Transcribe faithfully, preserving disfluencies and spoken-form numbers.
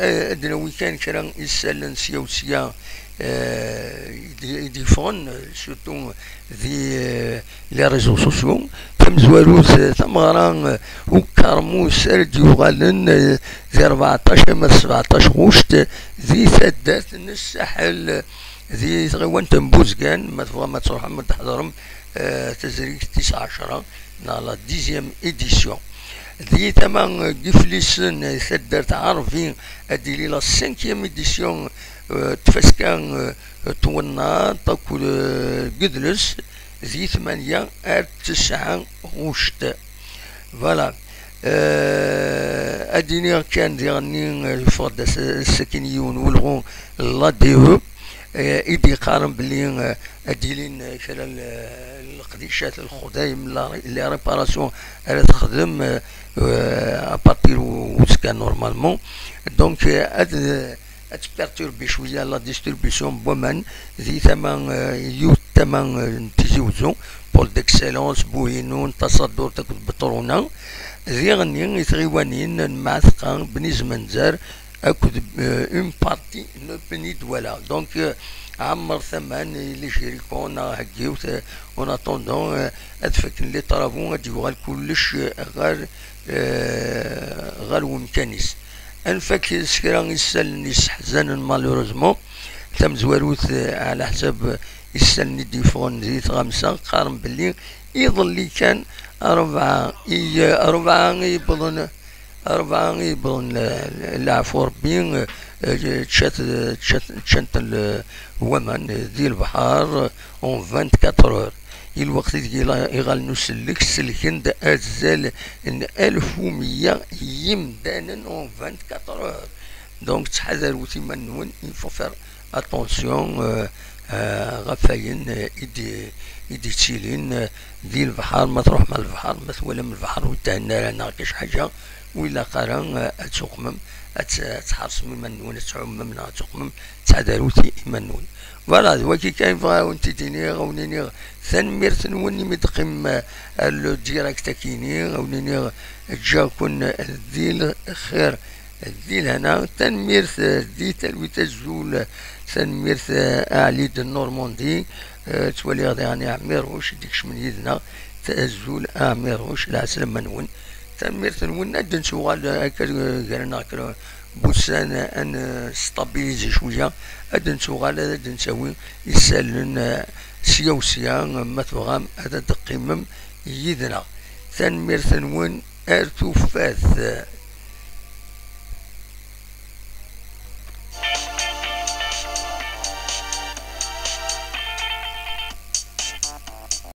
eh, ad d-nawi kan kra isallen sya u sya, eh, i d-, i d-yeffɣen, eh, surtout di, eh, les réseaux sociaux. Tamezwarut, eh, tameɣra, eh, ukermus ara d-yuɣalen, eh, di rbeɛṭac ama d sbeɛṭac ɣuct, di taddart n Ssaḥel, eh, di tɣiwant n Buzgan. Ma tebɣam ad tṛuḥem ad d-tḥeḍrem, eh, tazrigt tis ɛecṛa, neɣ la dixième édition. Di tama, eh, n Yiflisen, eh, taddart Ɛerbi, ad d-tili la cinquième édition, eh, n tfaska, eh, n twennaḍt akked, eh, n yidles, di tmanya ar tesɛa ɣuct. Voilà. Eh, ad d-iniɣ kan diɣenni, eh, yeffeɣ-d ass-, ass-akin yiwen n welɣu n l'A D E, eh, i d-yeqqaren belli, eh, ad d-ilin, eh, kra n, eh, leqdicat, lexdayem, la, les réparations ara texdem, eh, eh, à partir u-, uzekka normalement. Donc, eh, ad, eh, ad tperturbi cwiya la distribution n waman di tama, eh, yiwet tama, eh, n Tizi Uzzu, Pôle d'Excellence, Buhinun, Tasaddurt akked Beṭruna. Diɣenni i tɣiwanin n Mɛatqa, Bni Zmenzer, akked, euh, une partie n Bni Dwala. Donc, euh, ɛemmer taman i les géricons, neɣ heggiwt, euh, en attendant, euh, ad fakken les travaux, ad yuɣal kullec, euh, ɣer, euh, ɣer wemkan-is. Ad nfak s kra isallen yesseḥzanen, malheureusement, tamezwarut, euh, ɛla ḥsab, euh, isallen i d-yeffɣen di tɣamsa, qqaren belli iḍelli kan rebɛa i, rebɛa i yewwḍen, rebɛa i yewwḍen, eh, leɛfu Rebbi, eh, ččat, ččat, ččant l-, waman, eh, di lebḥer, eh, en vingt-quatre heures. I lweqt ideg ila-, iɣallen usellek selken-d azal n alef u meyya yimdanen en vingt-quatre heures. Donc, ttḥadarut iman-nwen, il faut faire attention, euh, euh, ɣef wayen, euh, i d-, i d-yettilin, euh, di lebḥer. Ma tṛuḥem ar lebḥer, ma twalam lebḥer ur d-thenna ara neɣ kac ḥaǧa, ur ilaq ara, euh, ad tuqmem, ad t-, ad tḥeṛsem iman-nwen, ad tɛummem neɣ ad tuqmem, ttḥadarut i-, iman-nwen. Voilà, d wagi kan i bɣiɣ ad wen-t-id-iniɣ, ad wen-iniɣ tanemmirt-nwen imi d-teqqimem, euh, ar le direct-agi-ni, ad wen-iniɣ ǧǧiɣ-ken di lxir, di lehna. Tanemmirt, eh, di talwit, azul. Tanemmirt, eh, a Ɛli de Normandie. Eh, ttwaliɣ daɣen Ɛmiruc i d-ikecmen yid-neɣ. Azul a Ɛmiruc, lɛeslama-nwen. Tanemmirt-nwen. Ad d-nettuɣal, eh, akka, eh, gar-aneɣ kra n wussan, eh, ad nestabilizi cwiya. Ad d-nettuɣal, ad d-nettawi isallen, eh, sya u sya, eh, ma tebɣam ad d-teqqimem yid-neɣ. Tanemmirt-nwen. Ar tufat.